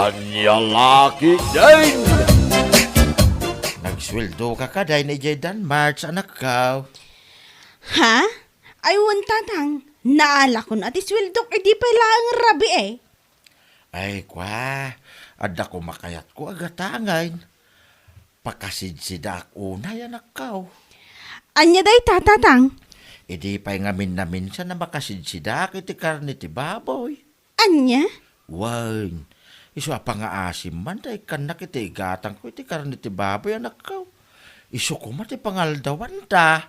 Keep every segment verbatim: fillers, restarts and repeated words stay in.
Ania la ketdin? Nagsueldo ka kadi idiay Danmarts, anakko? Ha? Ay, wen, Tatang. Naalakon a ti sueldok idi pay laeng rabii. Ay, kua, adda koma kayatko a gatangen. Pakasidsidaak unay, anakko. Ania dayta, Tatang? Idi pay ngamin-naminsan a makasidsidaak iti karne ti baboy. Ania? Wen, isu a pangaasim man ta ikkannak iti igatangko iti karne ti baboy, anakko. Isu koma ti pangaldawanta.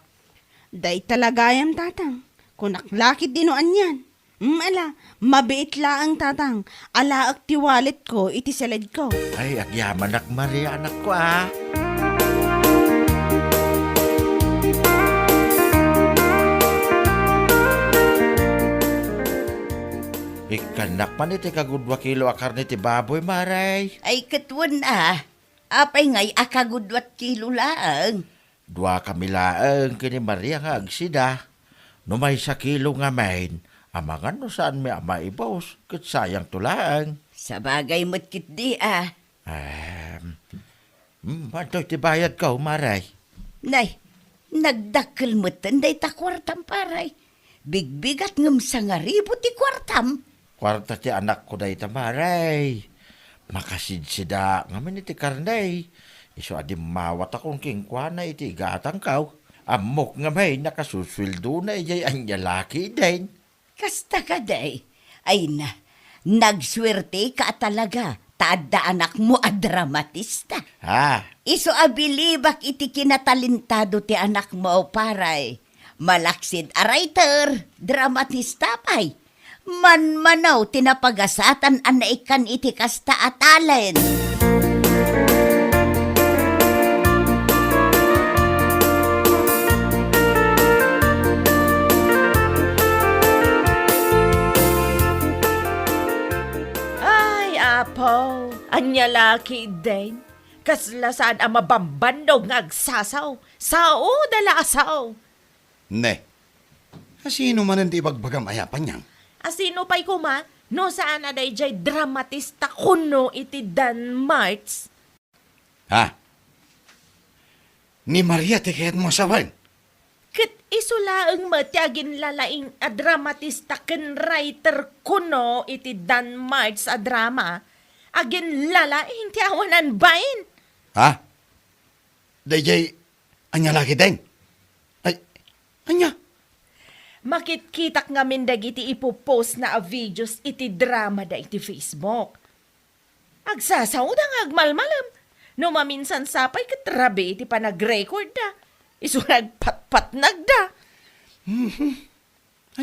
Dayta la gayam, Tatang. Kunak la ketdi no anian. Mm, ala, mabiit laeng, Tatang. Alaek ti walletko iti saledko. Ay, agyamanak, Maria, anakko, a. Ikkannak man iti kagudua kilo a karne ti baboy, Maray. Ay, ket wen a. Apay ngay a kagudua kilo laeng? Duakami laeng ken ni Maria nga agsida. No maysa kilo ngamin, amangan no saanmi a maibus, ket sayangto laeng. Sabagay met ketdi a. Em, mm, antoy ti bayadko, Maray? Nay, nagdakkel metten dayta kuartam, Paray. Bigbigat ngem sangaribu ti kuartam. Kuarta ti anakko dayta, Maray. Makasidsidaak ngamin iti karne. Isu a dimmawatakon kenkuana iti igatangko. Ammok ngamin a kasusueldona idiay ania la ketdin. Kasta kadi? Ay na, nagsuerteka a talaga ta adda anakmo a dramatista. Ha? Isu a bilibak iti kinatalentado ti anakmo, Paray. Malaksid a writer, dramatista pay. Manmanaw ti napagasatan a naikkan iti kasta a talent. Ay, Apo, ania la ketdin? Kasla saan a mabambannog nga agsasao. Sao da la a sao. Ne, asino manen ti ibagbagam aya, Panyang? Asino pay koma no saan a daydiay dramatista kuno iti Danmarts? Ha? Ni Maria ti kayatmo a sawen? Ket isu laeng met ti aginlalaing a dramatista ken writer kuno iti Danmarts a drama. Aginlalaing ti awanan bain. Ha? Daydiay, ania la ketdin? Ay, ania? Makitkitak ngamin dagiti ipopost na a videos iti drama da iti Facebook. Agsasaoda nga agmalmalem. No maminsan sapay ket rabii ti panagrecord da. Isu nagpatpatnag da. Mhm.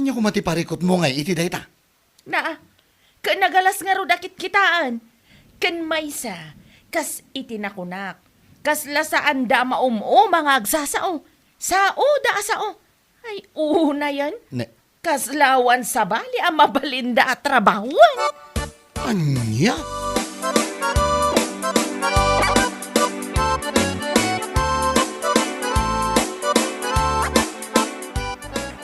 Ania koma ti parikutmo ngay iti dayta? Naa, ken nagalas ngarud a kitkitaen. Ken maysa, kas iti nakunak, kasla saanda a maum-uma nga agsasao. Saoda a sao. Ay, unayen. Ne. Kasla awan sabali a mabalinda a trabahoen. Ania?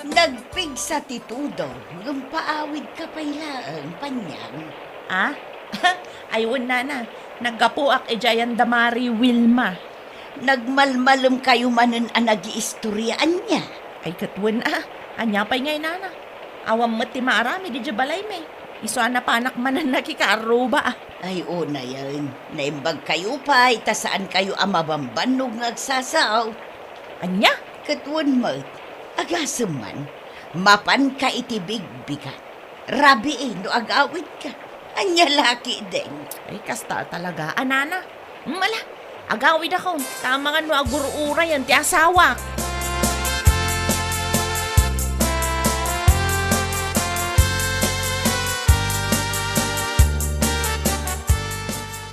Nagpigsa ti tudong, ngem paawidka pay laeng, Panyang. Ah? Ay, wen, nana. Naggapuak idiay anda Mari Wilma. Nagmalmalemkayo manen a nagiistorya, ania? Ay, ket wen, a. Ania pay ngay, nana? Awan met ti maaramid idiay balaymi. Isu a napanak manen nakikaarruba, a. Ay, unayen. Naimbagkayo pay ta saankayo a mabambannog nga agsasao. Ania? Ket wen met, agasem man, mapanka iti bigbigat. Rabii no agawidka. Ania la ketdin? Ay, kasta talaga, a, nana. Mala, agawidakon, ta amangan no agur-urayen ti asawak.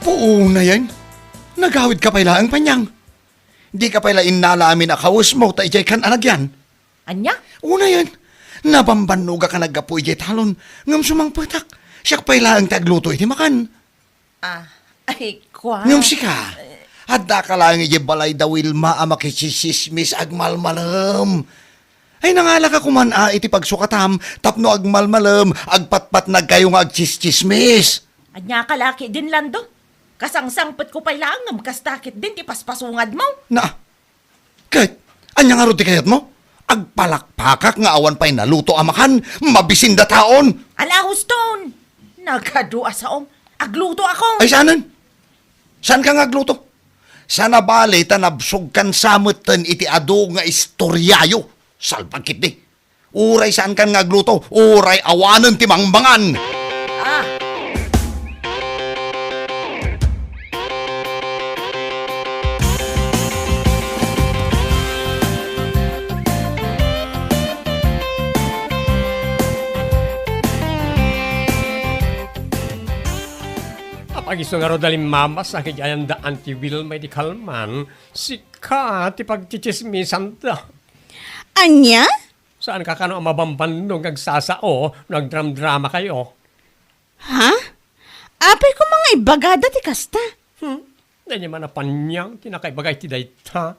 Puunayen, nagawidka pay laeng, Panyang. Dika pay la innala amin a kawesmo ta idiaykan a nagyan. Ania? Unayen, nabambannogak a naggapu idiay talon, ngem sumangpetak. Siak pay laeng ti agluto iti makan. Ah, ay, kua. Ngem sika, addaka laeng idiay balay da Wilma a makitsismis agmalmalem. Ay, nangalaka koman a iti pagsukatam tapno agmalmalem, agpatpatnagkayo nga agtsistsismis. Ania ka la ketdin, Lando? Kasangsangpetko pay laeng ngem kasta ketdin ti paspasungadmo. Na, ket ania ngarud ti kayatmo? Agpalakpakak nga awan pay naluto a makan, mabisin dataon. Ala, huston! Nagadu a saom. Agluto ako. Ay, saanen? Saanka nga agluto? Sana bale ta nabsogkan sa metten iti adu nga istoriayo. Salbag ketdi. Uray saankan nga agluto, uray awanen ti mangmangan. Ah. Apay isu ngarud a limmabas a ket ayan da Auntie Wilma iti kalman, sika ti pagtsitsismisanda. Ania? Saanka kano a mabambannog nga agsasao no agdramdramakayo? Ha? Apay koma nga ibagada ti kasta? Hmm? Daydi man a Panyang ti nakaibaga iti dayta.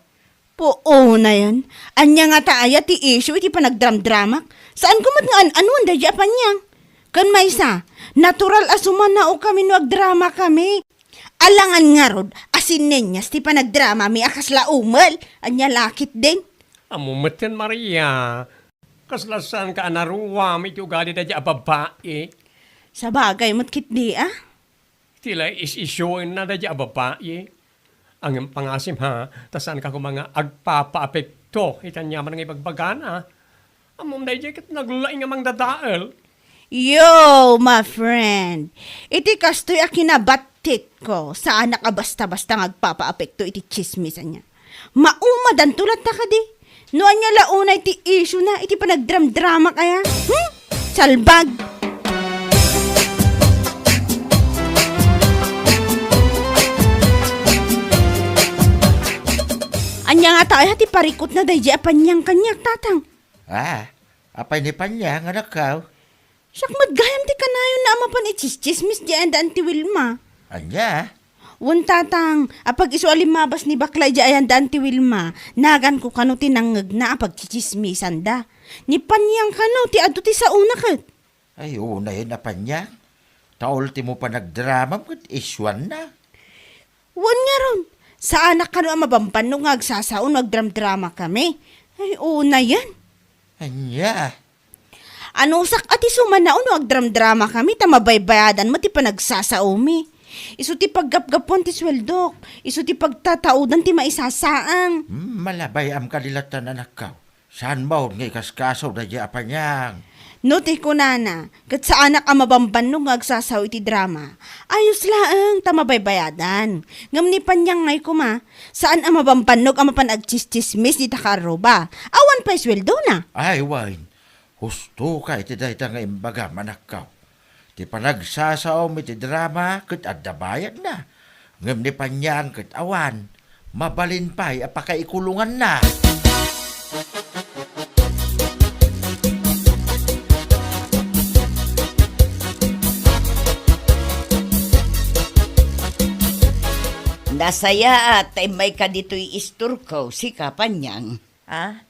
Puonayen, ania ngata aya ti issue iti panagdramdramak? Saanko met nga an-anuan daydi a Panyang. Ken maysa, natural a sumanaokami no agdramakami. Alangan ngarud a sinenyas ti panagdramami a kasla umel. Ania la ketdin? Ammo metten, Maria. Kasla saanka a naruam iti ugali daydi a babbai. Sabagay met ketdi a. Ti la is-isuenna daydi a babbai. Ngem pangasim ha, ta saanka koma nga agpapaapekto iti aniaman nga ibagbagana. Ammom daydiay ket naglaing a mangdadael. Yo, my friend, iti kastoy a kinabattitko, saanak a basta-basta nga agpapaapekto iti tsismis ania. Maumadanto latta kadi? No ania la unay ti issue na iti panagdramdramak aya? Hmm? Salbag! Ania ngata aya ti parikutna daydi a Panyang kaniak, tatang? Ah, apay ni Panyang, anakko? Siak met gayam ti kanayonna a mapan itsistsismis di ayan da Auntie Wilma. Ania? Wen, tatang, apag-isu a limmabas ni bakla idiay ayan da Auntie Wilma, naganko kano ti nangngegna a pagtsitsismisanda. Ni Panyang kano ti adu ti saona ket. Ay, unayen a Panyang. Ta ultimo panagdramam ket isuanna. Wen ngarud, saanak kano a mabambannog nga agsasao no agdramdramakami. Ay, unayen. Ania? Anusak a ti sumanao no agdramdramakami ta mabaybayadan met ti panagsasaomi. Isu ti paggapgapuan ti sueldok, isu ti pagtataudan ti maisasaang. Hmm, malabay-am kadi latta, anakko. Saan maud nga ikaskaso daydi a Panyang? No ti kunana, ket saanak a mabambannog nga agsasao iti drama. Ayos laeng ta mabaybayadan. Ngem ni Panyang ngay koma, saan a mabambannog a mapan agtsistsismis dita kaarruba. Awan pay sueldona. Ay, wen. Husto ka iti dayta nga imbagam, anakko. Ti panagsasaom iti drama ket adda bayadna, ngem ni Panyang ket awan, mabalin pay a pakaikulonganna. Nasayaat ta immayka ditoy istorko, sika, Panyang. Ah?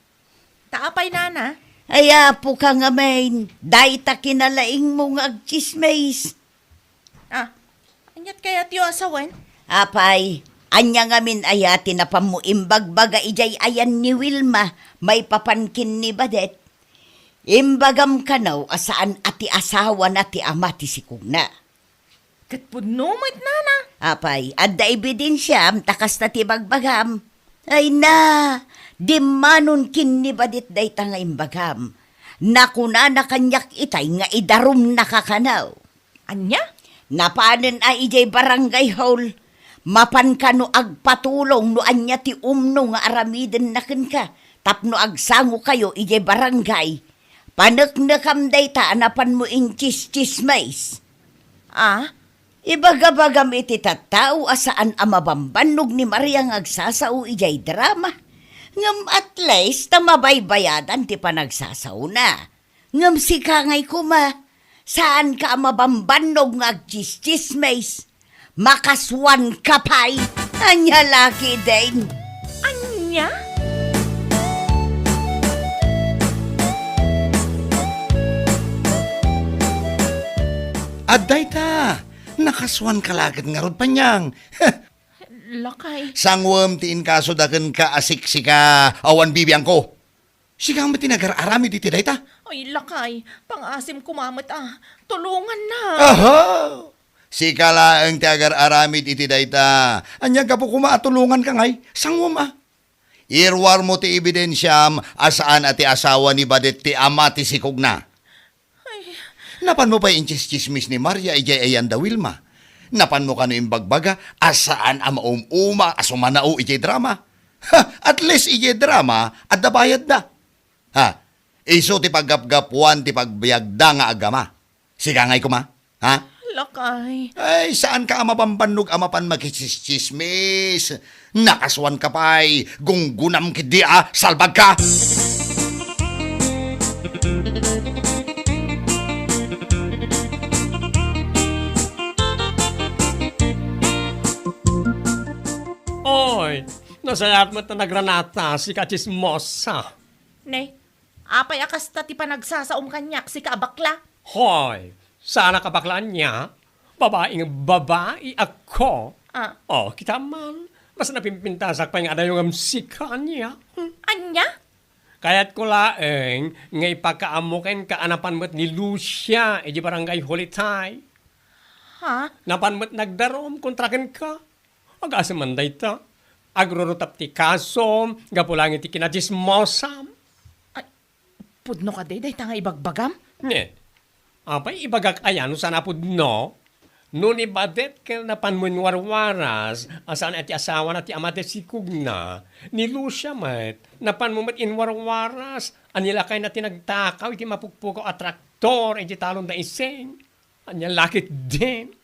Ta apay, nana? Ay, apo ka ngamin, dayta kinalaingmo nga agtsismis. Ah, aniat kayatyo a sawen? Apay, ania ngamin aya ti napanmo imbagbaga idiay ayan ni Wilma maipapan ken ni Badet? Imbagam kano a saan a ti asawana ti ama ti sikogna. Ket pudno met, nana. Apay, adda ebidensiam ta kasta ti bagbagam? Ay na, dimmanon ken ni Badet dayta nga imbagam. Nakunana kaniak itay nga idarumnaka kano. Ania? Napanen a idiay barangay hall. Mapan kano agpatulong no ania ti umno nga aramidenna kenka tapno agsangokayo idiay barangay. Paneknekam dayta a napanmo intsistsismis. Ah? Ibagabagam iti tattao a saan a mabambannog ni Maria nga agsasao idiay drama. Ngem at least ta mabaybayadan ti panagsasaona. Ngem sika ngay koma, saanka a mabambannog nga agtsistsismis. Makasuanka pay. Ania la ketdin? Ania? Adda ita! Nakasuanka la ket ngarud, Panyang. Lakay. Sanguem ti inkasuda kenka a siksika, awan bibiangko. Sika met ti nagar-aramid iti dayta? Ay, lakay, pangaasim koma met a, tulongannak. Aha! Sika laeng ti agar-aramid iti dayta. Ania gapu koma a tulonganka ngay? Sanguem a. Iruarmo ti ebidensiam a saan a ti asawa ni Badet ti ama ti sikogna. Ay. Napanmo pay intsistsismis ni Maria idiay ayan da Wilma. Napanmo kano imbagbaga a saan a maum-uma a sumanao idiay drama. Ha, at least idiay drama, adda bayadda. Ha, isu ti paggapgapuan ti pagbiagda nga agama. Sika ngay koma, ha? Lakay. Ay, saanka a mabambannog a mapan makitsistsismis. Nakasuanka pay, gunggunam ketdi a, salbagka! Oy, nasayaat met a nagranata, sika a tsismosa. Ne, apay a kasta ti panagsasaom kaniak, sika a bakla? Hoy, saanak a bakla ania? Babai nga babai ako. Ah. Oh, kita man, mas napimpintasak pay nga adayo ngem sika ania. Hmm. Ania? Kayatko laeng nga ipakaammo kenka a napan met ni Lucia iti barangay Hulitay. Ha? Napan met nagdarum kontra kenka. Agasem man dayta. Agrurutap ti kasom gapu laeng iti kinatsismosam. Ay, pudno kadi dayta nga ibagbagam? Ne. Apay ibagak aya no saan a pudno? No ni Badet ket napan mo inwarwaras a saan a ti asawana ti ama ti sikogna, ni Lucia met, napan mo met inwarwaras a ni lakayna ti nagtakaw iti mapukpukaw a traktor iti talon da Ising. Ania la ketdin?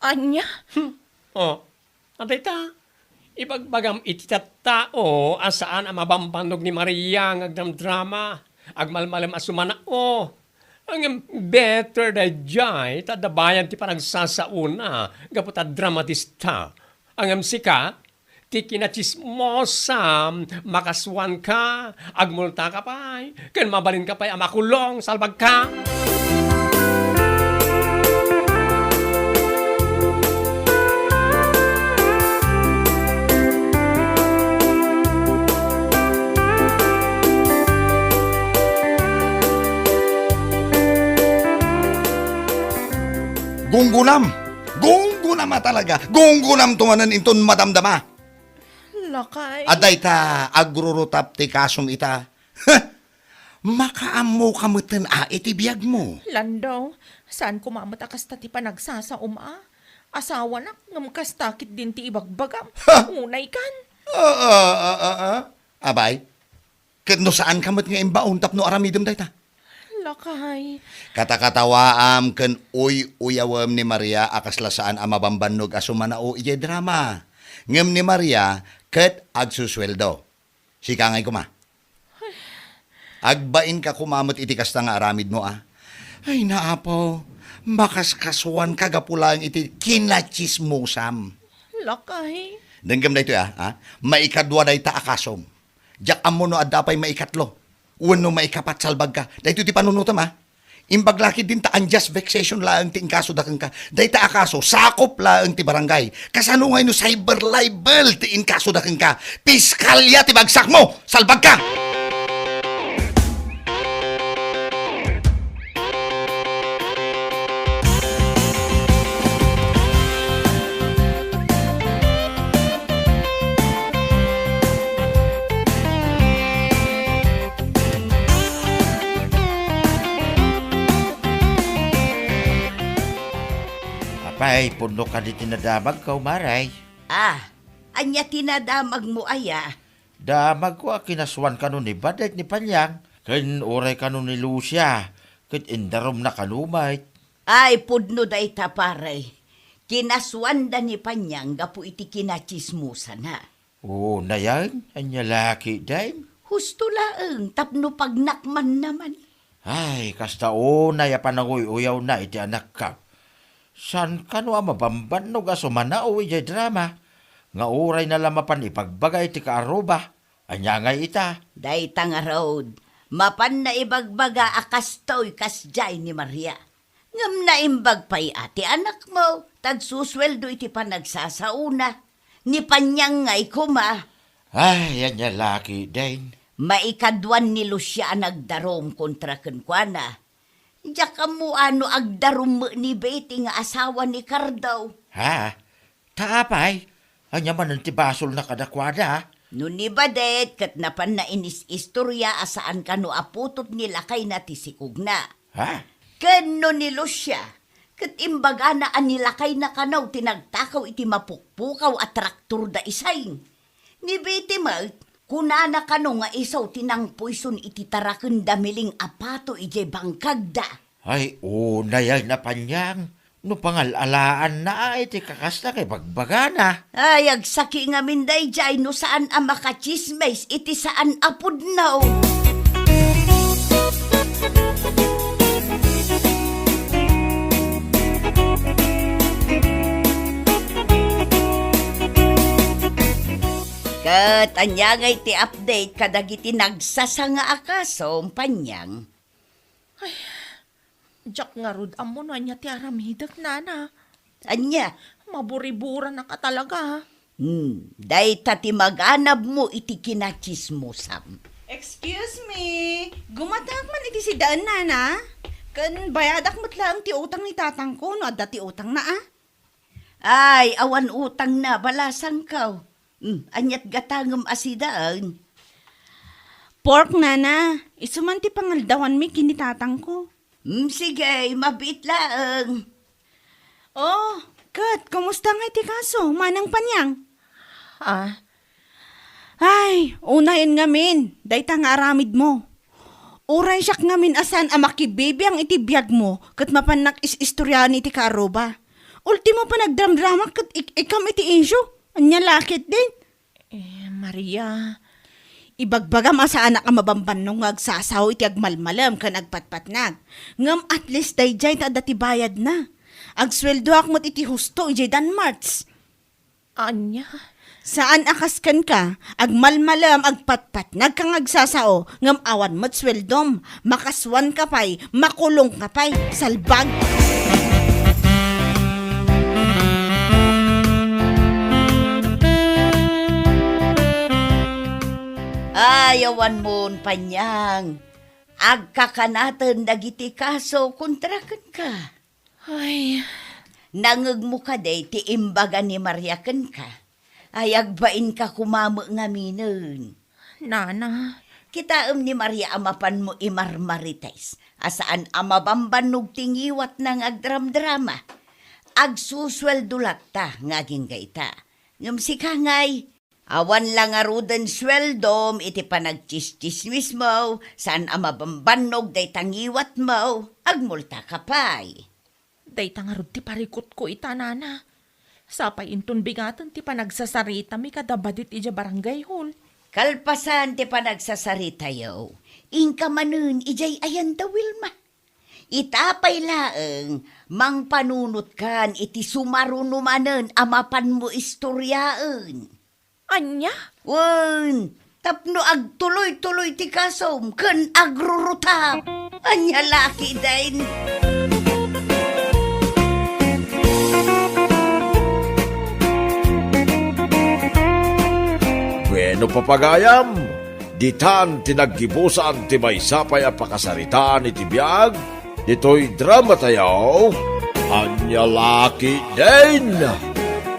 Ania? Hmm. Oh, adda ita. Ibagbagam iti tattao a saan a mabambannog ni Maria nga agdramdrama, agmalmalem a sumanao. Ngem better daydiay ta adda bayad ti panagsasaona gapu ta dramatista. Ngem sika, ti kinatsismosam, makasuanka, agmultaka pay, ken mabalinka pay a makulong, salbagka! Gunggunam! Gunggunam a talaga! Gunggunamto manen inton madamdama! Lakay. Adda ita, agrurutap ti kasom ita. Makaammoka metten a iti biagmo. Landong, saan koma met a kasta ti panagsasaom a? Asawanak, ngem kasta ketdin ti ibagbagam. Ha? Unaykan. Ah, ah, ah, ah, ah. Abay, ket no saanka met nga imbaon tapno aramidem dayta? Lakay. Katakatawaam ken uy-uyawem ni Maria a kasla saan a mabambannog a sumanao idiay drama. Ngem ni Maria ket agsusueldo. Sika ngay koma. Agbainka koma met iti kasta nga aramidmo a. Ay, naapo, makaskasuanka gapu laeng iti kinatsismosam. Lakay. Denggem daytoy a, ha? Maikadua dayta a kasom. Diak ammo no adda pay maikatlo wenno maikapat, salbagka. Daytoy ti panunotem a. Imbag la ketdin ta unjust vexation laeng ti inkasoda kenka. Dayta a kaso, sakop laeng ti barangay. Kasano ngay no cyber libel ti inkasoda kenka? Piskalya ti bagsakmo! Salbagka! Apay, pudno kadi ti nadamagko, Maray? Ah, ania ti nadamagmo aya? Damagko a kinasuan kano ni Badet ni Panyang, ken uray kano ni Lucia, ket indarumna kano met. Ay, pudno dayta, pare. Kinasuanda ni Panyang gapu iti kinatsismosana. Oo, nayan, ania la ketdin? Husto laeng tapno pagnakmanna man. Ay, kasta unay a pananguy-uyawna iti anakko. Saan kano a mabambannog a sumanao idiay drama nga urayna la mapan ipagbaga iti kaaruba? Ania ngay ita? Dayta ngarud, mapanna ibagbaga a kastoy kasdiay ni Maria. Ngem naimbag pay a ti anakmo, ta agsusueldo iti panagsasaona. Ni Panyang ngay koma. Ay, ania la ketdin. Maikaduan ni Lucia a nagdarum kontra kenkuana. Diak ammo no agdarum met ni Betty nga asawa ni Cardo. Ha? Ta apay, ania manen ti basolna kadakuada? No ni Badet ket napanna inis-istoria a saan kano a putot ni lakayna ti sikogna. Ha? Ken no ni Lucia, ket imbagana a ni lakayna kano ti nagtakaw iti mapukpukaw a traktor da Isay. Ni Betty met, kunana kano nga isu ti nangpoison iti taraken da Miling a pato idiay bangkagda. Ay, unay a ni Panyang, no pangal-alaanna iti kakasta nga ibagbagana. Ay, agsaki ngamin daydiay no saan a makatsismis iti saan a pudno. Ket ania ngay ti update kadagiti nagsasanga a kaso, Panyang? Ay, diak ngarud ammo no ania ti aramidek, nana. Ania? Maburiburanaka talaga. Hmm, dayta ti maganabmo iti kinatsismosam. Excuse me, gumatangak man iti sidaen, nana? Ken bayadak met laeng ti utang ni tatangko no adda ti utangna, a? Ay, awan utangna, balasangko. Hmm, aniat gatangem a sidaen? Pork, nana. Isu man ti pangaldawanmi ken ni tatangko. Hmm, sige, mabiit laeng. Oh, ket, kumusta ngay ti kaso, Manang Panyang? Ah. Ay, unayen ngamin, dayta nga aramidmo. Uray siak ngamin a saan a makibibiang iti biagmo, ket mapannak is-istoriaan iti kaarruba. Ultimo, panagdramdramak ket ik-, ikam iti insyo. Ania la ketdin? Eh, Maria, ibagbagam a saanak a mabambannog nga agsasao iti agmalmalem ken agpatpatnag. Ngem at least daydiay ta adda ti bayadna. Agsueldoak met iti husto idiay Danmarts. Ania? Saan a kas kenka, agmalmalem, agpatpatnag ka nga agsasao, ngem awan met sueldom, makasuanka pay, makulongka pay, salbag! Ayawanmon, Panyang, agkakanaten dagiti kaso kontra kenka. Ay. Nangngegmo kadi ti imbaga ni Maria kenka? Ay, agbainka koma met ngaminen. Nana. Kitaem ni Maria a mapanmo imarmarites, a saan a mabambannog ti ngiwatna nga agdramdrama. Agsusueldo latta nga agingga ita. Ngem sika ngay, awan la ngaruden sueldom iti panagtsistsismismo, saan a mabambannog dayta ngiwatmo, agmultaka pay. Dayta ngarud ti parikutko ita, nana. Sapay inton bigaten ti panagsasaritami kada badit idiay barangay hall. Kalpasan ti panagsasaritayo, inka manen idiay ayan da Wilma. Ita pay laeng, mangpanunotkan iti sumaruno manen a mapanmo istoriaen. Ania? Wen, tapno agtuloy-tuloy ti kasom ken agrurutap. Ania la ketdin? Bueno, papagayam, ditan ti naggibusan ti maysa pay a pakasaritaan iti biag ditoy dramatayo, Ania la ketdin?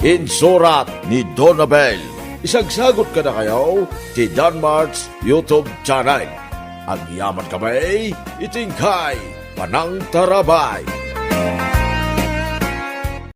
Insurat ni Donabel. Isagsagut kadakayo ti Danmarts YouTube channel. Agyamankami iti inkay panangtarabay.